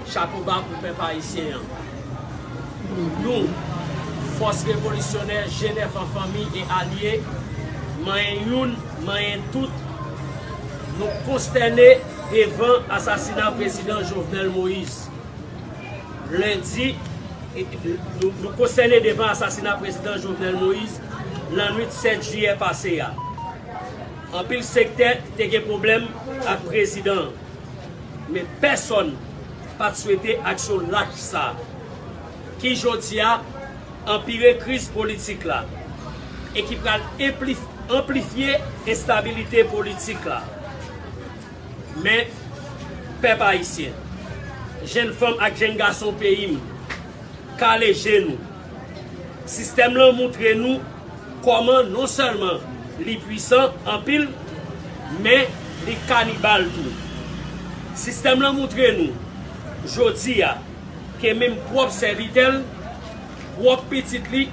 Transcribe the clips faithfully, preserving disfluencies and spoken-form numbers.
Chapo ba pou pèp ayisyen an. Nou, Fòs Revolisyonè G nèf an fanmi e alye, manyen youn, manyen tout, nou konstène devan asasina prezidan Jovenel Moïse. Lendi, nou, nou konstène devan asasina prezidan Jovenel Moïse lannwit sèt jiyè pase a. Anpil sektè te gen pwoblèm ak prezidan an, men pèsonn pa t swete aksyon lach sa a, ki jodi a anpire kriz politik la e ki pral enplif-, anplifye enstabilite politik la. Men, pèp ayisyen, jèn fanm ak jèn gason peyi m, kale je nou. Sistèm lan moutre nou kòman non sèlman li pwisan anpil, men li kanibal tou. Sistèm lan moutre nou, jodi a, ke menm pwòp sèvitè l, pwòp pitit li,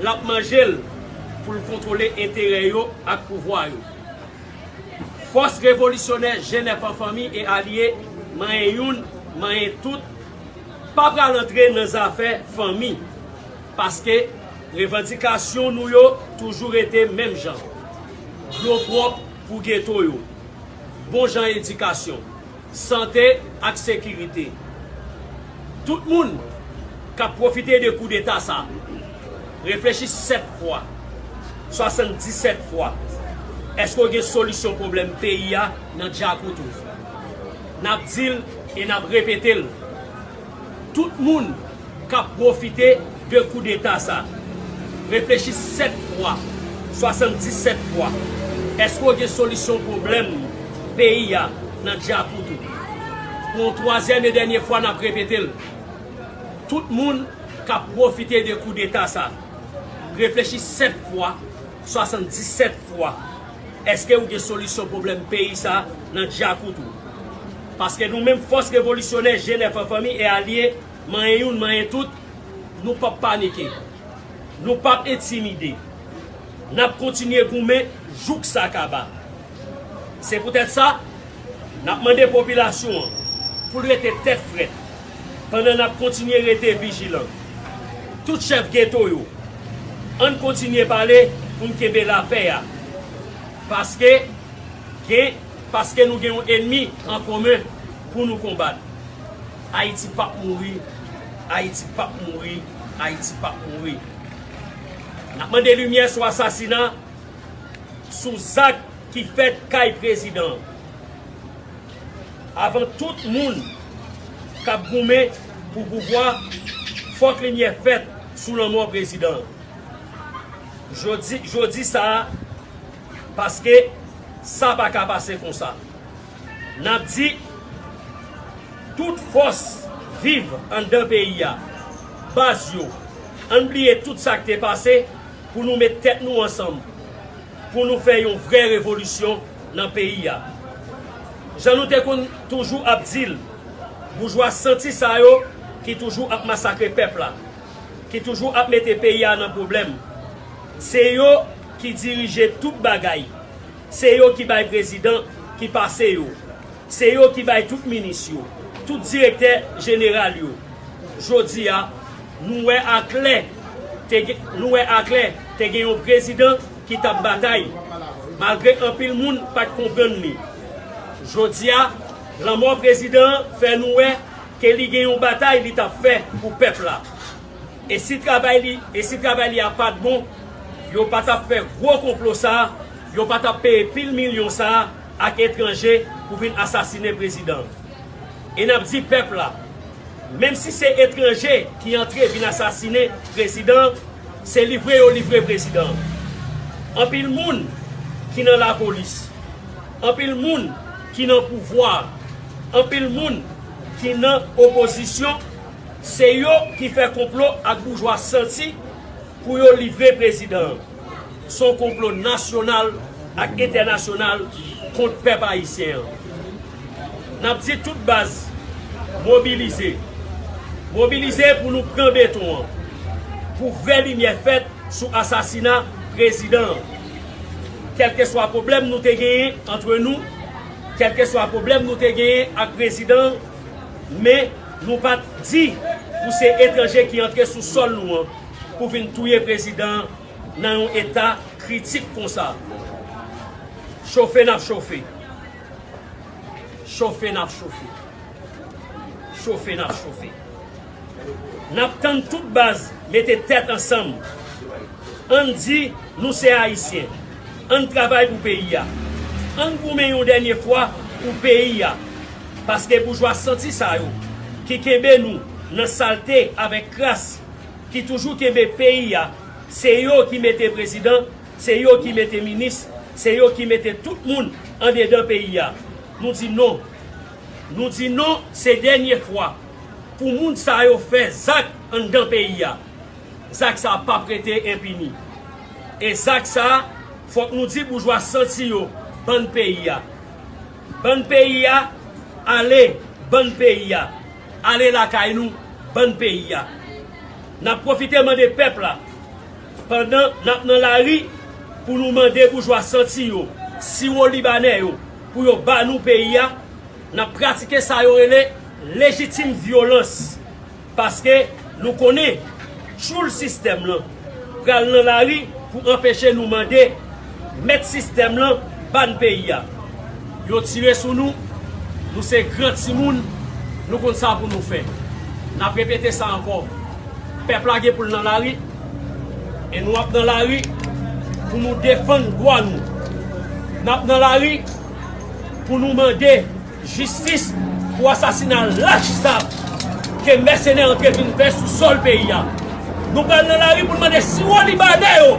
l ap manje l pou l kontwole enterè yo ak pouvwa yo. Fòs Revolisyonè G nèf an fanmi e alye, manyen youn, manyen tout, pa pral antre nan zafè fanmi, paske revandikasyon nou yo toujou rete menm jan. Dlo pwòp pou geto yo, bon jan edikasyon, sante ak sekirite. Tout moun k ap pwofite de koudeta sa, reflechi sèt fwa, swasanndisèt fwa. Èske w gen solisyon pwoblèm peyi a nan djakout ou? N ap di l e n ap repete l. Tout moun k ap pwofite de koudeta sa, reflechi sèt fwa, swasanndisèt fwa. Èske w gen solisyon pwoblèm peyi a nan djakout ou? Pou yon twazyèm e dènye fwa, n ap repete l. Tout moun k ap pwofite de koudeta sa, reflechi sèt fwa, swasanndisèt fwa. Èske w gen solisyon pwoblèm peyi sa nan djakout ou? Paske nou menm Fòs Revolisyonè G nèf an fanmi e alye, manyen youn, manyen tout, nou p ap panike. Nou p ap entimide. N ap kontinye goumen jouk sa kaba. Se poutèt sa, n ap mande popilasyon an pou l rete tèt frèt, pandan n ap kontinye rete vijilan. Tout chèf geto yo, ann kontinye pale pou n kenbe lapè a. Paske gen, paske nou gen yon ènmi an komen pou nou konbat. Ayiti p ap mouri, Ayiti p ap mouri, Ayiti p ap mouri. N ap mande limyè sou asasina, sou zak ki fèt kay prezidan an. Avan tout moun k ap goumen pou pouvwa, fòk limyè fèt sou lanmò prezidan an. Jodi, jodi sa a, paske sa pa ka pase konsa. N ap di, tout fòs viv anndan peyi a, baz yo, ann bliye tout sa k te pase pou nou met tèt nou ansanm, pou nou fè yon vrè revolisyon nan peyi a. Jan nou te konn toujou ap di l, boujwa santi sa yo ki toujou ap masakre pèp la, ki toujou ap mete peyi a nan pwoblèm. Se yo ki dirije tout bagay. Se yo ki bay prezidan ki pase yo. Se yo ki bay tout minis yo, tout direktè jeneral yo. Jodi a, nou wè aklè, te gen, nou wè aklè te gen yon prezidan ki t ap batay, malgre anpil moun pa t konprann li. Jodi a, lanmò prezidan an fè nou wè ke li gen yon batay li t ap fè pou pèp la. E si travay li, e si travay li a pa t bon, yo pa t ap fè gwo konplo sa a, yo pa t ap peye pil milyon sa a ak etranje pou vin asasinen prezidan an. E n ap di pèp la, menm si se etranje ki antre vin asasinen prezidan an, se livre yo livre prezidan an. Anpil moun ki nan lapolis, anpil moun ki nan pouvwa, anpil moun ki nan opozisyon, se yo ki fè konplo ak boujwa santi pou yo livre prezidan an. Se yon konplo nasyonal ak entènasyonal kont pèp ayisyen an. N ap di tout baz, mobilize. Mobilize pou nou pran beton an, pou vrè limyè fèt sou asasina prezidan an. Kèlkeswa pwoblèm nou te genyen antre nou, kèlkeswa pwoblèm nou te genyen ak prezidan an, men Nou pa t di pou se etranje ki antre sou sòl nou an pou vin touye prezidan an nan yon eta kritik konsa. Chofe n ap chofe. Chofe n ap chofe. Chofe n ap chofe. N ap tann tout baz mete tèt ansanm. Ann di nou se Ayisyen. Ann travay pou peyi a. Ann goumen yon dènye fwa pou peyi a. Paske boujwa santi sa yo ki kenbe nou nan salte avèk kras, ki toujou kenbe peyi a, se yo ki mete prezidan, se yo ki mete minis, se yo ki mete tout moun andedan peyi a. Nou di non. Nou di non, se dènye fwa pou moun sa yo fè zak anndan peyi a. Zak sa p ap rete enpini. E zak sa, fòk nou di boujwa santi yo, bann peyi a. Bann peyi a, ale, bann peyi a. Ale lakay nou, bann peyi a. N ap pwofite mande pèp la, pandan n ap nan lari, pou nou mande boujwa santi yo, siwo libanè yo, pou yo ba nou peyi a, n ap pratike sa yo rele lejitim vyolans. Paske nou konnen tchoul sistèm lan pral nan lari pou anpeche nou mande mèt sistèm lan ba n peyi a. Yo tire sou nou, nou se gran timoun, nou konn sa pou nou fè. N ap repete sa ankò. Pèp la gen pou l nan lari, e nou ap nan lari pou nou defann dwa nou. N ap nan lari pou nou mande jistis pou asasina lach sa ke mèsenè antre vin fè sou sòl peyi a. Nou pral nan lari pou n mande siwo libanè yo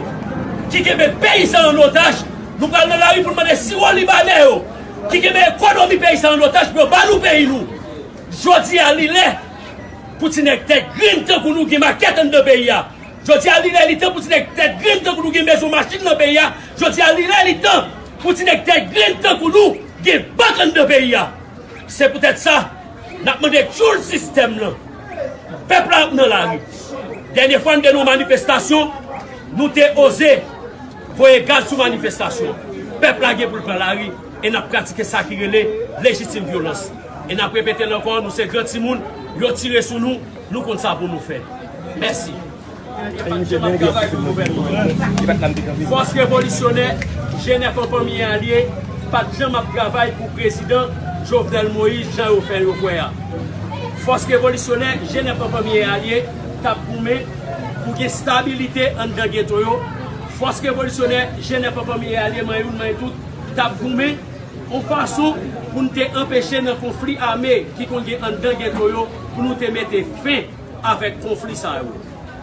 ki kenbe peyi sa an otaj. Nou pral nan lari pou n mande siwo libanè yo ki kenbe ekonomi peyi sa an otaj pou yo ba nou peyi nou. Jodi a, li lè pou ti nèg tèt grenn tankou nou gen makèt anndan peyi a. Jodi a, li lè li tan pou ti nèg tèt grenn tankou nou gen mezon machin nan peyi a. Jodi a, li lè li tan pou ti nèg tèt grenn tankou nou gen bank anndan peyi a. Se poutèt sa, n ap mande tchoul sistèm lan. Pèp la ap nan lari. Dènye fwa n te nan yon manifestasyon, nou te oze voye gaz sou manifestasyon. Pèp la gen pou l pran lari e n ap pratike sa ki rele lejitim vyolans. E n ap repete l ankò, nou se gran timoun, yo tire sou nou, nou konn sa pou nou fè. Mèsi. Fòs revolisyonè, Jenèf an fanmi e alye, pa t janm ap travay pou prezidan Jovenel Moïse jan yo fè yo kwè a. Fòs revolisyonè, Jenèf an fanmi e alye, t ap goumen pou gen stabilite anndan geto yo. Fòs revolisyonè, Jenèf an fanmi e alye, manyen youn, manyen tout, t ap goumen yon fason pou n te anpeche nan konfli ame ki konn gen anndan geto yo, pou nou te mete fen avèk konfli sa yo.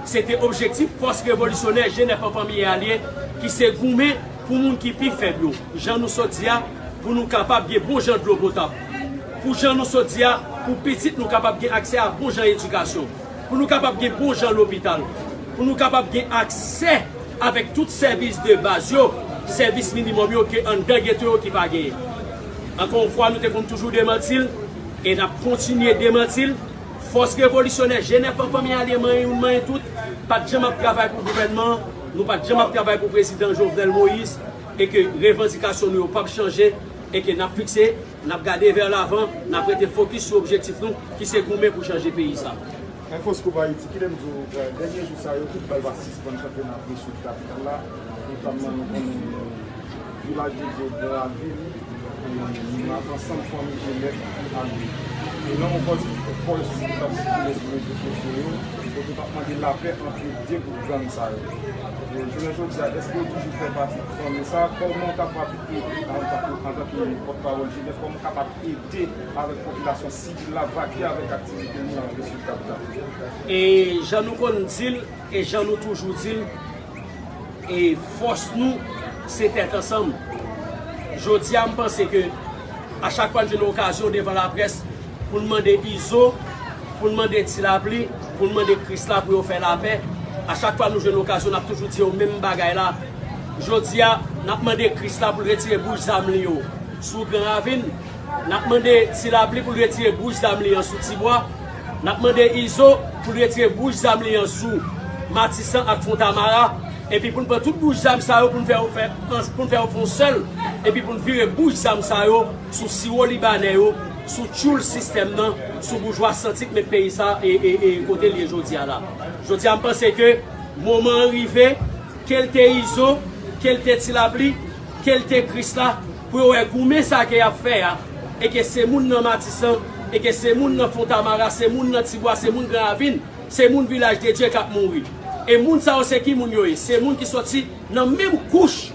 Se te objektif fòs revolisyonè Jenèf an fanmi e alye ki se goumen pou moun ki pi fèb yo. Jan nou sot di a, pou nou kapab gen bon jan dlo potab. Pou jan nou sot di a, pou pitit nou kapab gen aksè a bon jan edikasyon. Pou nou kapab gen bon jan lopital. Pou nou kapab gen aksè avèk tout sèvis de baz yo, sèvis minimòm yo ke anndan geto yo ki pa genyen. Ankò yon fwa, nou te konn toujou demanti l, e n ap kontinye demanti l. Fòs revolisyonè Jenèf an fanmi e alye manyen youn manyen tout, pa t janm ap travay pou gouvènman an, nou pa t janm ap travay pou prezidan Jovenel Moïse, e ke revandikasyon nou yo p ap chanje, e ke n ap fikse, n ap gade vè lavan, n ap rete fokis sou objektif nou, ki se goumen pou chanje peyi sa. Info Scoop Haïti, kite m di w, dènye jou sa yo, tout bal pa sispann chante nan plen sid kapital la, notamman nou konnen Vilaj de Dye, Gran Ravin, e, ansanm fanmi Jenèf ki ale. E nan yon pòs, pòs k ap sikile sou rezo sosyo yo, kote yo t ap mande lapè ant de gwoup gang sa yo. E, jounen jodi a, èske yo toujou fè pati fanmi sa? Kòman w kapab ede, antanke pòtpawòl Jenèf, kòman w kapab ede avèk popilasyon sivil la vake avèk aktivite nou nan rezo kapital? E jan nou konn di l, e jan nou toujou di l, e fòs nou, se tèt ansanm. Jodi a, m panse ke a chak fwa n jwenn okazyon devan laprès pou n mande Izo, pou n mande Ti Lapli, pou n mande Krisla pou yo fè lapè, a chak fwa nou jwenn okazyon, n ap toujou di yo menm bagay la. Jodi a, n ap mande Krisla pou l retire bouch zam li yo sou Gran Ravin. N ap mande Ti Lapli pou l retire bouch zam li an sou Tibwa. N ap mande Izo pou l retire bouch zam li an sou Matisan ak Fontamara. Epi pou n pran tout bouch zam sa yo, pou n fè yo fè, pou n fè yo fè yon sèl. Epi pou n vire bouch zam sa yo sou siwo libanè yo, sou tchoul sistèm nan, sou boujwa santi k met peyi sa e, e, e kote l ye jodi a la. Jodi a, m panse ke moman an rive, ke l te Izo, ke l te Ti Lapli, ke l te Krisla, pou yo wè goumen sa ke y ap fè a, e ke se moun nan Matisan, e ke se moun nan Fontamara, se moun nan Tibwa, se moun Gran Ravin, se moun Vilaj de Dye k ap mouri. E moun sa yo se ki moun yo ye? Se moun ki soti nan menm kouch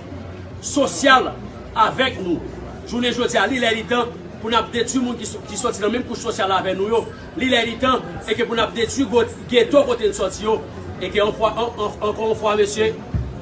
sosyal avèk nou. Jounen jodi a, li lè li tan pou n ap detwi moun ki, so- ki soti nan menm kouch sosyal avè nou yo. Li lè li tan, e ke pou n ap detwi go- geto kote n soti yo. E ke ankò, an- an- ankò yon fwa, mesye,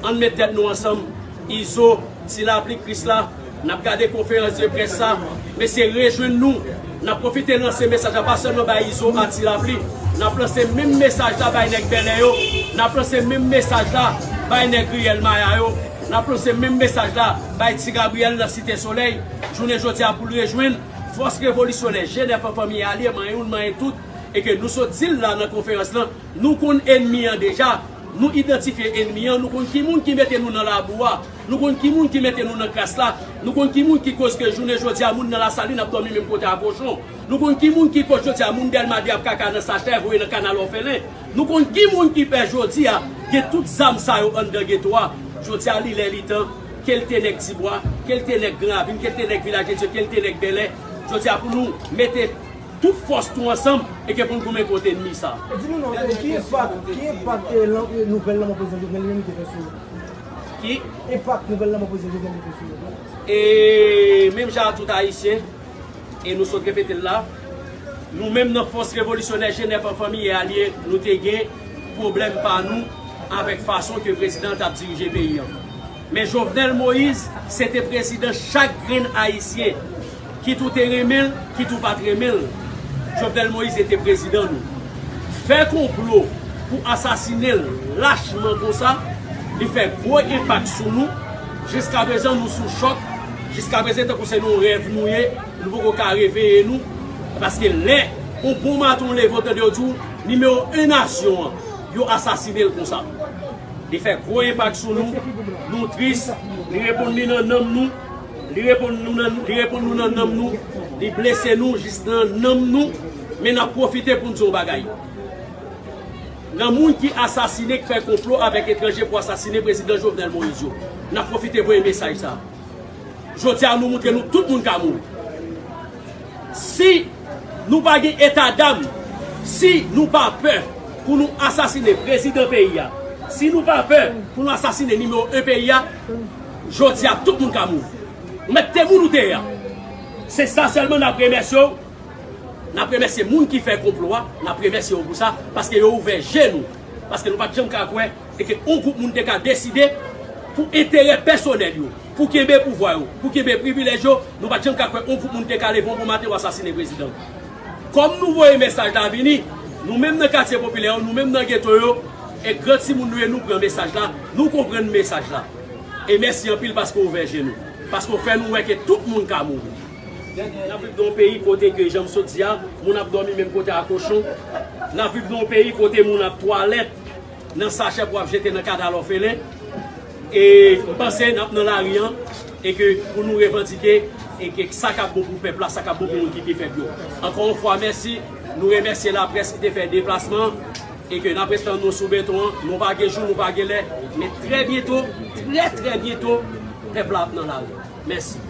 ann met tèt nou ansanm. Izo, Ti Lapli, Krisla, n ap gade konferans de près sa. Mesye, rejwenn nou. N ap pwofite lanse mesaj la pa sèlman bay Izo a Ti Lapli. N ap lanse menm mesaj la bay nèg Bèlè yo. N ap lanse menm mesaj la bay nèg Riyèl Maya yo. N ap lanse menm mesaj la bay Ti Gabriyèl nan Site Solèy. Jounen jodi a pou l rejwenn fòs revolisyonè, G nèf an fanmi alye, manyen youn, manyen tout, e ke nou sot di l la nan konferans lan, nou konn ènmi an deja, nou idantifye ènmi an, nou konn ki moun ki mete nou nan labou a, nou konn ki moun ki mete nou nan kras la, nou konn ki moun ki koz ke jounen jodi a moun nan Lasalin ap dòmi menm kote a kochon, nou konn ki moun ki koz jodi a moun Dèlma de ap kaka nan sachè voye nan kanal òfelen, nou konn ki moun ki fè jodi a gen tout zam sa yo anndan geto a. Jodi a li lè li tan, ke l te nèg Tibwa, ke l te nèg Gran Ravin, ke l te nèg Vilaj de Dye, ke l te nèg Bèlè, jodi a pou nou mete tout fòs nou ansanm e ke pou n goumen kont ènmi sa. E di nou non, e ki enpak, ki enpak e, lan- e nouvèl lanmò prezidan Jovenel li menm li te fè sou ou? Ki enpak nouvèl lanmò prezidan Jovenel li te fè sou ou? E menm jan a tout Ayisyen, e nou sot repete l la, nou menm nan fòs revolisyonè G nèf an fanmi e alye, nou te gen pwoblèm pa nou avèk fason ke prezidan an t ap dirije peyi an. Men Jovenel Moïse, se te prezidan chak grenn Ayisyen, kit ou te renmen l, kit ou pa t renmen l. Jovenel Moïse se te prezidan nou. Fè konplo pou asasinen l lachman konsa, li fè gwo enpak sou nou. Jiskaprezan, nou sou chòk. Jiskaprezan, tankou se nan yon rèv nou ye, nou poko ka reveye nou. Paske lè yon bon maten w leve, w tande yo di w, nimewo en nasyon an, yo asasinen l konsa. Li fè gwo enpak sou nou. Nou tris. Li reponn li nan nanm nou. Li reponn nou nan, li reponn nou nan nanm nou. Li blese nou jis nan nanm nou. Men n ap pwofite pou n di yon bagay. Nan moun ki asasinen, ki fè konplo avèk etranje pou asasinen prezidan Jovenel Moïse yo, n ap pwofite voye mesaj sa. Jodi a, nou montre nou tout moun ka mouri. Si nou pa gen etadam, si nou pa pè pou nou asasinen prezidan peyi a, si nou pa pè pou nou asasinen nimewo en peyi a, jodi a, tout moun ka mouri. Ou mèt te moun ou te ye a. Se sa sèlman n ap remèsye w. N ap remèsye moun ki fè konplo a, n ap remèsye yo pou sa, paske yo ouvè je nou. Paske nou pa t janm ka kwè e ke yon gwoup moun te ka deside pou enterè pèsonèl yo, pou kenbe pouvwa yo, pou kenbe privilèj yo, nou pa t janm ka kwè yon gwoup moun te ka leve yon bon maten pou asasinen prezidan. Kòm nou voye mesaj la vini, nou menm nan katye popilè yo, nou menm nan geto yo, e gran timoun nou ye, nou pran mesaj la, nou konprann mesaj la. E mèsi anpil paske w ouvè je nou, paske w fè nou wè ke tout moun ka mouri. N ap viv nan yon peyi kote ke, jan m sot di a, moun ap dòmi menm kote a kochon. N ap viv nan yon peyi kote moun ap twalèt nan sachè pou ap jete nan kanal òfelen. E m panse n ap nan lari an, e ke pou nou revandike, e ke sa k ap bon pou pèp la, sa k ap bon pou moun ki pi fèb yo. Ankò yon fwa, mèsi. Nou remèsye laprès ki te fè deplasman an, e ke n ap rete an nou sou beton an. Nou pa gen jou, nou pa gen lè, men trè byento, trè, trè byento, pèp la ap nan lari. Mèsi.